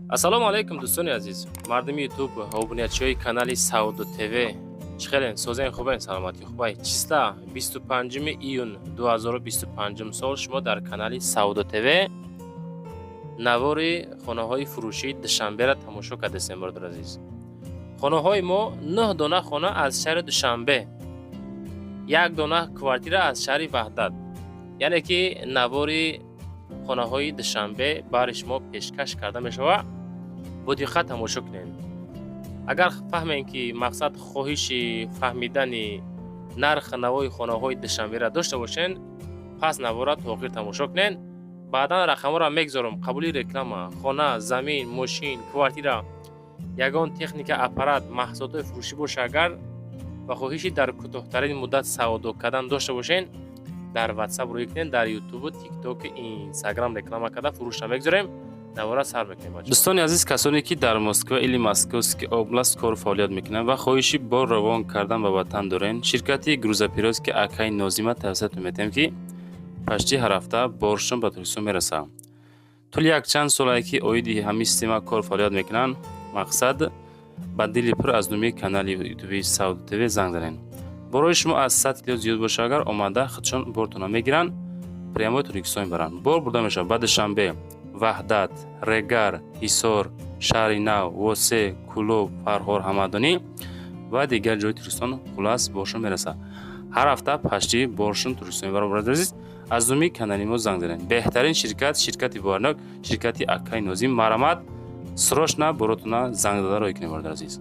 Ассалому алайкум, дӯстони азиз, мардуми Ютуб, обунаятчиҳои канали Савдо ТВ. Чӣ хелен, созен, хубен, саломатӣ хубай? Числа 25 июн 2025 сол шумо дар канали Савдо ТВ навори хонаҳои фурӯшии Душанберо тамошо кардесем. Бародар азиз, хонаҳои мо: нӯҳ дона хона аз шаҳри Душанбе, як дона квартира аз шаҳри Ваҳдат. Яъне ки навори хонаҳои Душанбе баҳри шумо пешкаш карда мешавад. Бо диққат тамошо кунед. Агар фаҳмем, ки мақсад хоҳиши фаҳмидани нарх навои хонаҳои Душанберо дошта бошен, пас навора то охир тамошо кунед. Баъдан рақамҳоро мегзорам. Қабули реклама, хона, замин, мошин, квартира, ягон техника, аппарат, маҳсулотҳои фурӯшӣ боша, агар ва хоҳиши дар кӯтоҳтарин муддат савдо кардан дошта бошен, дар Ватсап рӯй кунед. Дар Ютубу Тиктоку Инстаграм реклама карда фурӯшро мегзорем. Навора сар мекунем. Дӯстони азиз, касоне ки дар Москва или Московский область кору фаъолият мекунанд ва хоҳиши бор равон кардан ба ватан дорен, ширкати грузоперевозки акаи Нозима тавсиятон метиҳем, ки почти ҳар ҳафта боршон ба Тоҷикистон мерасад. Тӯли якчанд солае ки оиди ҳамин система кор фаъолият мекунанд. Мақсад, ба дили пур аз номи канали Ютуби Савдо ТВ занг занед. Борои шумо аз 100 кило зиёд боша агар, омада худшон бортона мегиранд, прямой Тоҷикистон мебаранд. Бор бурда мешавад ба Душанбе, Ваҳдат, Регар, Ҳисор, Шаҳри Нав, Восе, Кӯлоб, Фархор, Ҳамадонӣ ва дигар ҷои Тоҷикистон. Хулас, боршон мерасад. Ҳар ҳафта почти боршон Тоҷикистон мебаранд. Бародари азиз, аз номи канали мо занг занед. Беҳтарин ширкат, ширкати боварнок, ширкати акаи Нозим. Марҳамат, срочно боротона занг зада рой кунед, бародари азиз.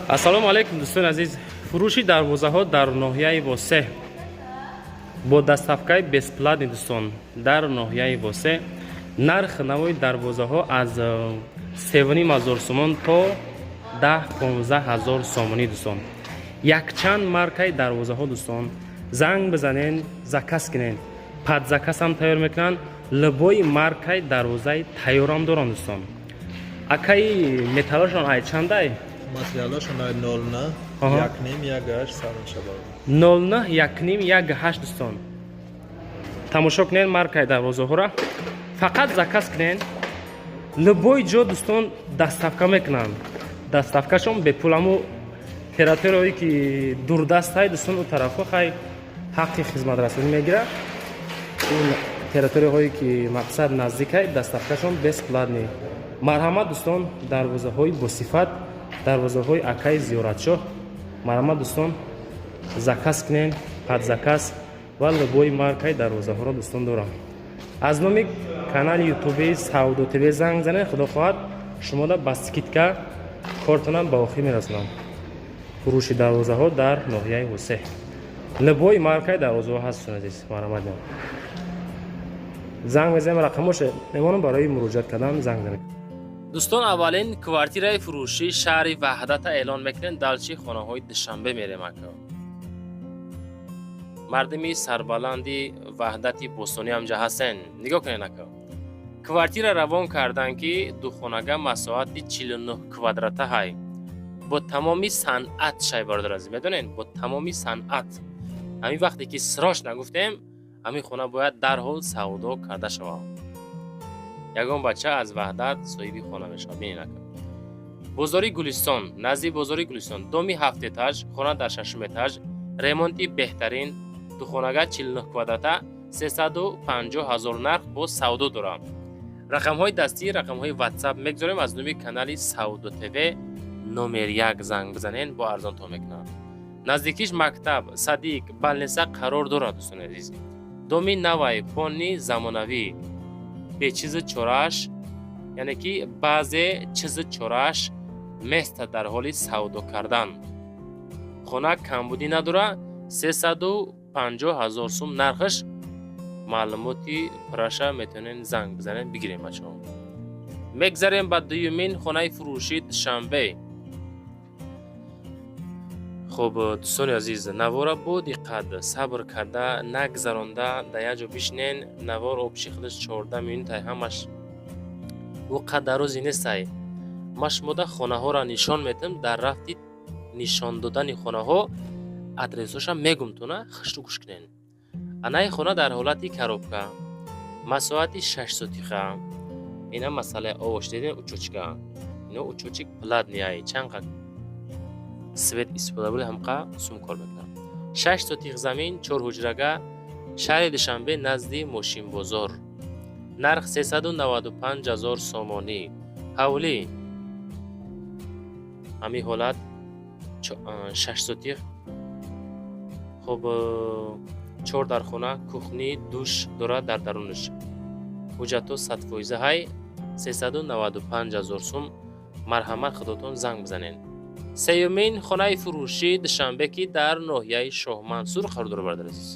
Ассалому алайкум, дӯстони азиз. Фурӯши дарвозаҳо дар ноҳияи Восе бо доставкаи бесплатный. Дӯстон, дар ноҳияи Восе нарх навои дарвозаҳо аз 3,5 ҳазор сомон то 10-15 ҳазор сомонӣ. Дӯстон, якчанд маркаи дарвозаҳо. Дӯстон, занг бизанен, заказ кунен, под заказам тайёр мекунанд. Любой маркаи дарвозаи тайёрам доранд. Дӯстон, акаи, металлошон ай чандай? Материалашон ай 09, 1,5, 1,8 сар мешавад. 09, 1,5, 1,8. Дӯстон, тамошо кунед маркаи дарвозаҳоро. Фақат заказ кунед, любой ҷо, дӯстон, доставка мекунанд. Доставкашон бепуламу территорияое ки дурдастай, дӯстон, у тарафҳо хай ҳаққи хизматрасонӣ мегирад. Ин территорияҳое ки мақсад наздикай, доставкашон бесплатный. Марҳамат, дӯстон, дарвозаҳои босифат, дарвозаҳои акаи Зиёратшоҳ. Марҳамат, дӯстон, заказ кунед, под заказ ва любой маркаи дарвозаҳоро, дӯстон, дорам. Аз номи канали Ютуби Савдо ТВ занг занед. Худо хоҳад, шумода ба скидка кортонам ба охир мерасонам. Фурӯши дарвозаҳо дар ноҳияи Восе, любой маркаи дарвозаҳо ҳаст. Азиз, марҳамат, занг мезанем, рақамоша мемонам, барои муроҷиат кардан занг занед. Дӯстон, аввалин квартираи фурӯшии шаҳри Ваҳдата эълон мекунем. Дальше хонаҳои Душанбе мерем. Ака, мардуми сарбаланди Ваҳдати бостонӣ ҳамҷа ҳастен. Нигоҳ кунед, ака, квартира равон карданд, ки духонага, масоҳати 49 квадрата ҳай, бо тамоми санъат шай. Бародар азиз, медонед, бо тамоми санъат. Ҳамин вақте ки срочно гуфтем, ҳамин хона бояд дарҳол савдо карда шавад. Ягон бача аз Ваҳдат соҳиби хона мешавад. Бинед, ака, бозори Гулистон, назди бозори Гулистон, доми ҳафт этаж, хона дар шашум этаж, ремонти беҳтарин, духонага, 49 квадрата, 350 ҳазор нарх, бо савдо дорам. Рақамҳои дастӣ, рақамҳои Ватсап мегузорем. Аз номи канали Савдо ТВ номер як занг бизанен, бо арзонто мекунам. Наздикиш мактаб, садик, больница қарор дорад. Дӯстони азиз, доми навай, фонни замонавӣ, бечизу чорааш, яъне ки баъзе чизу чорааш места. Дар ҳоли савдо кардан хона камбудӣ надора. 350 ҳазор сум нархаш. Маълумоти пурраша метавонед занг бизанед, бигирем. Бачаҳо, мегзарем ба дуюмин хонаи фурӯшии Душанбе. Хуб, дӯстони азиз, навора бо диққат, сабр карда нагзаронда, дар як ҷо бишинен. Навор общий худаш 14 минутай, ҳамаш ӯ қадар рӯзе нестай. Ма шумода хонаҳоро нишон метам. Дар рафти нишон додани хонаҳо адресҳоша мегум, туна хушту гӯш кунен. Анаи хона дар ҳолати коробка, масоҳати 6 сотиха. Ина масъалаи овош дидем, учётчика. Ино учётчик платный ай, чанд қа свет истифода були, ҳамқа сум кор мекунад. 6 сотих замин, чор ҳуҷрага, шаҳри Душанбе, назди мошинбозор, нарх 395 000 сомонӣ. Ҳавлӣ ҳамин ҳолат, 6 сотих. Хоб, чор дархона, кухни, душ дорад дар дарунаш. Ҳуҷҷатҳо 100%-а ҳай. 395 000 сум. Марҳамат, худотон занг бизанед. Сеюмин хонаи фурӯшии Душанбе, ки дар ноҳияи Шоҳмансур қарор дорад. Бародари азиз,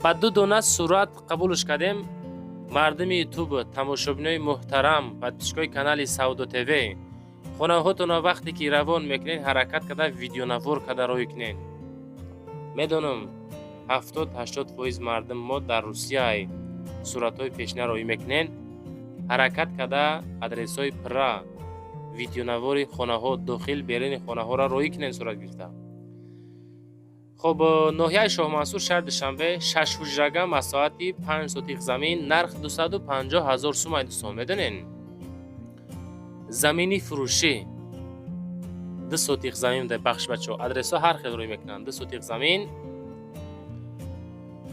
ба ду дона сурат қабулш кардем. Мардуми Ютуб, тамошобинои муҳтарам, подписчикои канали Савдо ТВ, хонаҳотонро вақте ки равон мекунед, ҳаракат карда видеонавор карда роҳӣ кунед. Медонам, 70-80% мардум мо дар Русияй, суратҳои пешина роҳӣ мекунед. Ҳаракат карда адресҳои пурра, видеонавори хонаҳо, дохил беруни хонаҳоро роҳӣ кунед, сурат гирифта. Хоб, ноҳияи Шоҳмансур, шаҳри Душанбе, шаш ҳуҷрага, масоҳати 5 сотих замин, нарх 250 000 сум ай. Дӯстон, медонен, замини фурӯшӣ 2 сотих замин дар бахш. Бачаҳо, адресҳо ҳар хел рӯй мекунанд. 2 сотих замин,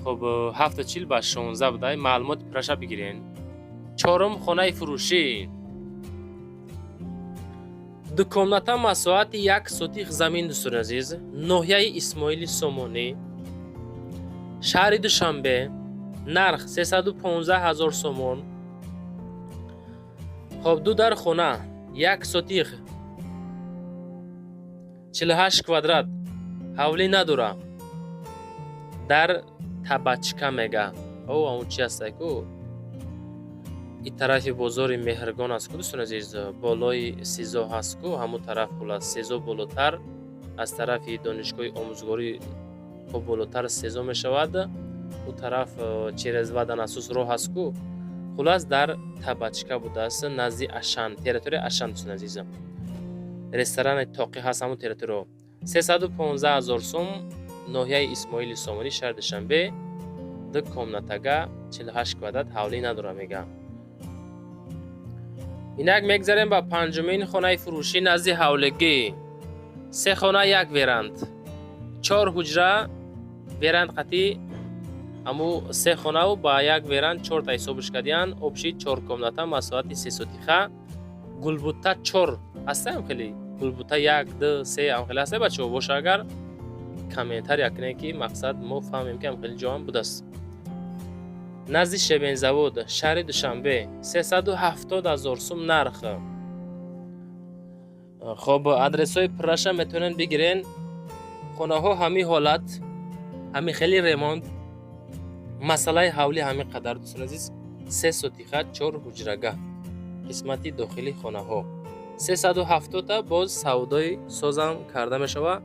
хоб, 7 40 ба 16 будай. Маълумоти пурраша бигирен. Чорум хонаи фурӯшӣ: ду комната, масоҳати 1 сотих замин. Дӯстони азиз, ноҳияи Исмоили Сомонӣ, шаҳри Душанбе, нарх 315 000 сомон. Хоб, ду дар хона, 1 сотих, 48 квадрат, ҳавлӣ надора. Дар Табачка мега. О, амн чи ҳастай ку, и тарафи бозори Меҳргон аст ку, дӯстони азиз, болои СИЗО ҳаст ку, ҳамун тараф. Хулас, СИЗО болотар, аз тарафи донишгоҳи омӯзгорӣ хоб болотар СИЗО мешавад. Ӯ тараф через водонасос роҳ ҳаст ку. Хулас, дар Табачка будааст, назди Ашан, территорияи Ашан. Дӯстони азиз, ресторани Тоқӣ ҳаст, ҳамун территорио. 315 000 сум, ноҳияи Исмоили Сомонӣ, шаҳри Душанбе, ду комнатага, 48 квадрат, ҳавлӣ надора мега. Инак мегзарем ба панҷумин хонаи фурӯшӣ назди ҳавлигӣ: се хона, як веранд, чор ҳуҷра, веранд қатӣ. Аму се хонаву ба як веранд чорта ҳисобш кардиян, общий чор комната, масоҳати 3 сотиха. Гулбута чор ҳастаам, хеле Гулбута як, ду, се ам хеле ҳастай. Бачаҳо, боша агар, комментария кунед, ки мақсад мо фаҳмем, ки ам хеле ҷоам будааст. Назди шебензавод, шаҳри Душанбе, 370 000 сум нарх. Хоб, адресҳои пурраша метавонед бигирен. Хонаҳо ҳамин ҳолат, ҳамин хели ремонт, масъалаи ҳавлӣ ҳамин қадар. Дӯстони азиз, 3 сотиха, чор ҳуҷрага, қисмати дохили хонаҳо 370-та. Боз савдои созам карда мешавад.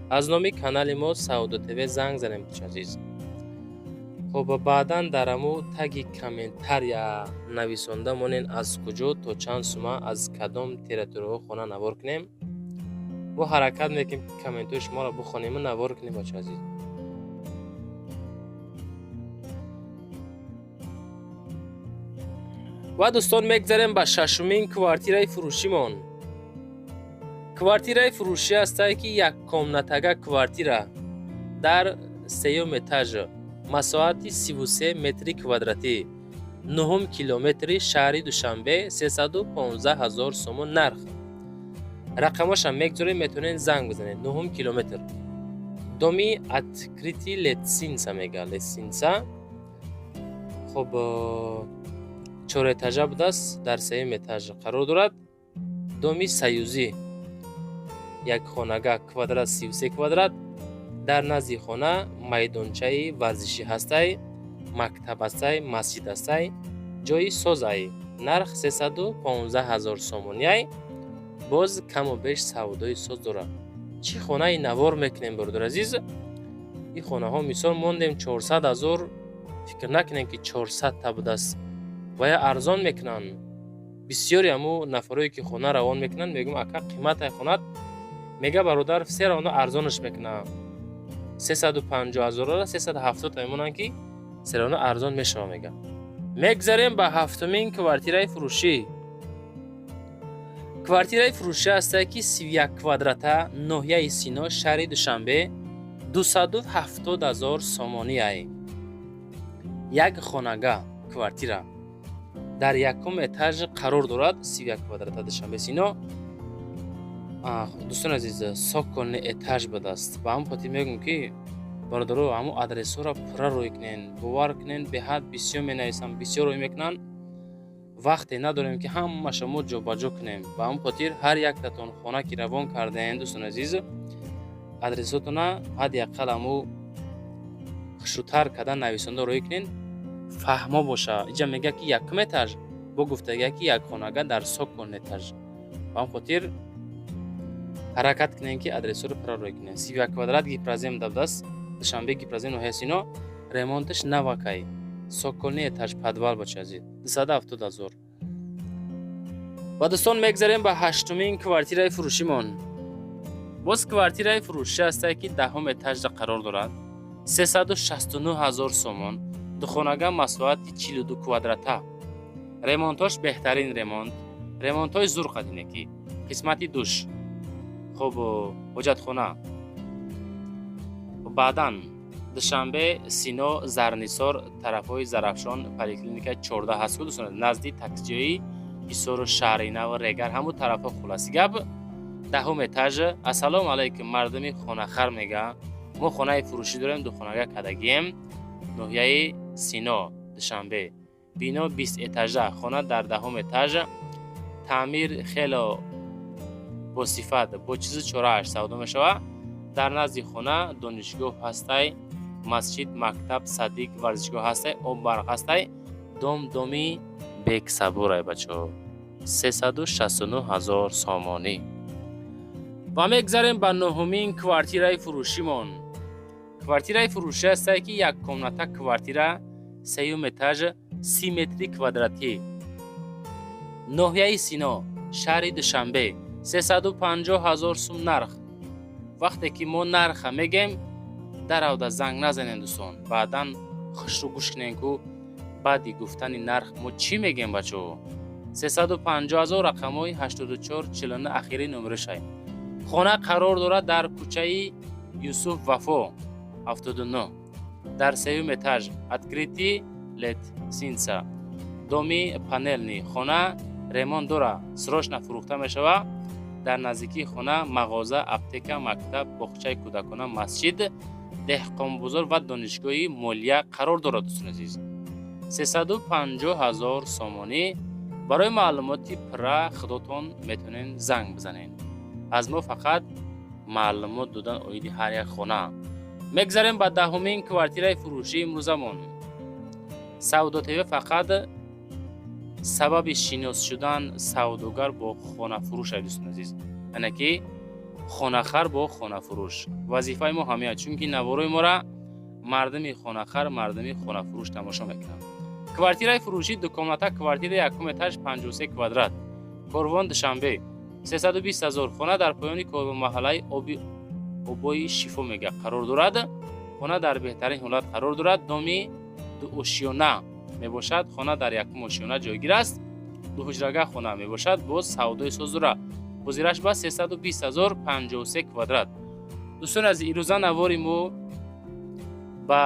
Аз номи канали мо Савдо ТВ занг занем, дӯстони азиз. Хоб, баъдан дар аму таги комментария нависонда монен, аз куҷо, то чанд сума, аз кадом территорияҳо хона навор кунем. Мо ҳаракат мекунем, ки комментҳои шуморо бихонему навор кунем, бачаи азиз. Ва дӯстон, мегзарем ба шашумин квартираи фурӯшимон. Квартираи фурӯшӣ ҳастае, ки як комнатага квартира дар сеюм этаж, масоҳати 33 метри квадратӣ, нуҳум километри шаҳри Душанбе, 315 ҳазор сомон нарх. Рақамошам мегзорем, метавонед занг бизанед. Нуҳум километр, доми открытый, лестница мега, лестница. Хоб, чорэтажа будааст, дар сеюм этаж қарор дорад. Доми Союзӣ, як хонага, квадрат 33 квадрат. Дар назди хона майдончаи варзишӣ ҳастай, мактаб ҳастай, масҷид ҳастай, ҷои созай. Нарх 315 ҳазор сомониай, боз каму беш савдои соз дорад. Чӣ хонаи навор мекунем, бародари азиз? Ин хонаҳо, мисол, мондем 400 ҳазор, фикр накунем, ки 400-та будааст ва я арзон мекунанд. Бисёри ҳаму нафарое, ки хона равон мекунанд, мегӯм: «Ака, қиматай хонат?» Мега: «Бародар, все равно арзонаш мекунам». 350 ҳазорро 370 мемонанд, ки все равно арзон мешава, мега. Мегзарем ба ҳафтумин квартираи фурӯшӣ. Квартираи фурӯшӣ ҳастае, ки 31 квадрата, ноҳияи Сино, шаҳри Душанбе, 270 000 сомонӣ ай. Як хонага квартира дар якум этаж қарор дорад, 31 квадрата, Душанбе, Сино. Дӯстони азиз, цокольный этаж будааст. Ба ҳамон хотир мегӯм, ки бародаро, ҳамон адресҳоро пурра рӯй кунен. Бовар кунен, беҳад бисёр менависам, бисёр рӯй мекунанд. Вақте надорем, ки ҳамаша мо ҷобаҷо кунем. Ба ҳамон хотир ҳар яктатон хона ки равон кардаен, дӯстони азиз, адресотона ҳадди ақал ҳаму хушрӯтар кардан нависонда рӯй кунен, фаҳмо боша. Иҷа мегӯяд, ки якум этаж, бо гуфтагия, ки як хонага дар цокольный этаж. Ба ҳамон хотир ҳаракат кунем, ки адресҳоро пурра рӯй кунем. 31 квадрат, гипрозем будааст, Душанбе, гипрозем, ноҳияи Сино. Ремонташ навакай, цокольный этаж, подвал, бачи азиз, 270 000. Ва, дӯстон, мегзарем ба ҳаштумин квартираи фурӯшимон. Боз квартираи фурӯшӣ ҳастае, ки даҳум этажда қарор дорад, 369 000 сомон, духонага, масоҳати 42 квадрата. Ремонтош беҳтарин ремонт, ремонтҳои зур қадине, ки қисмати душ, хуб, ҳоҷатхона. Баъдан Душанбе, Сино, Зарнисор, тарафҳои Зарафшон, поликлиника 14 ҳаст ку, дӯстон, назди таксиҷои Ҳисору Шаҳринаву Регар, ҳамун тарафҳо. Хулоси гап, даҳум этаж. Ассалому алайкум, мардуми хонахар, мега, мо хонаи фурӯшӣ дорем, духонага кадагием, ноҳияи Сино, Душанбе, бино 20 этажа, хона дар даҳум этаж, таъмир хело босифат, бо чизу чорааш савдо мешавад. Дар назди хона донишгоҳ ҳастай, масҷид, мактаб, садик, варзишгоҳ ҳастай, об, барқ ҳастай. Дом доми бексабурай, бачаҳо, 369 000 сомонӣ. Ва мегзарем ба нуҳумин квартираи фурӯшимон. Квартираи фурӯшӣ ҳастае, ки як комната квартира, сеюм этаж, 30 метри квадратӣ, ноҳияи Сино, шаҳри Душанбе, 350 000 сум нарх. Вақте ки мо нарха мегем, даравда занг назанем, дӯстон. Баъдан хушрӯ гӯш кунем, ку баъди гуфтани нарх мо чӣ мегем, бачаҳо. 350 000, рақамҳои 84 49 ахири номерашай. Хона қарор дорад дар кӯчаи Юсуф Вафо 79, дар сеюм этаж, открытый лестница, доми панельный. Хона ремонт дора, срочно фурӯхта мешавад. Дар наздикии хона мағоза, аптека, мактаб, боғчаи кӯдакона, масҷид, деҳқонбозор ва донишгоҳи молия қарор дорад. Дӯстони азиз, 350 000 сомонӣ. Барои маълумоти пурра худотон метавонед занг бизанед. Аз мо фақат маълумот додан оиди ҳар як хона. Мегзарем ба даҳумин квартираи фурӯшии имрӯзамон. Савдо ТВ фақат сабаби шинос шудан савдогар бо хонафурӯш, дӯстони азиз, яъне ки хонахар бо хонафурӯш. Вазифаи мо ҳамин, чунки наворои мора мардуми хонахар, мардуми хонафурӯш тамошо мекунанд. Квартираи фурӯшӣ: дукомната квартира, якум этаж, 53 квадрат, Корвон, Душанбе, 320 ҳазор. Хона дар поёни Корвон, маҳаллаи оби обои Шифо мега қарор дорад. Хона дар беҳтарин ҳолат қарор дорад. Доми дуошёна мебошад. Хона дар якум ошёна ҷойгир аст. Дуҳуҷрага хона мебошад. Боз савдои соз дора. Ҳозираш ба 320 ҳазор, 53 квадрат. Дӯстони азиз, ирӯза навори мо ба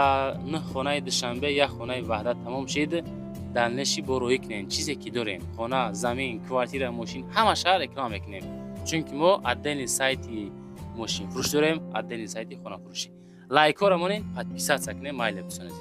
нӯҳ хонаи Душанбе, як хонаи Ваҳдат тамом шид. Дальнейший бо роҳӣ кунем. Чизе ки дорем, хона, замин, квартира, мошин, ҳамаша реклама мекунем, чунки мо отдельный сайти мошинфурӯш дорем, отдельный сайти хонафурӯшӣ. Лайкҳоро монед, подписаться кунем. Майли, дӯстони азиз.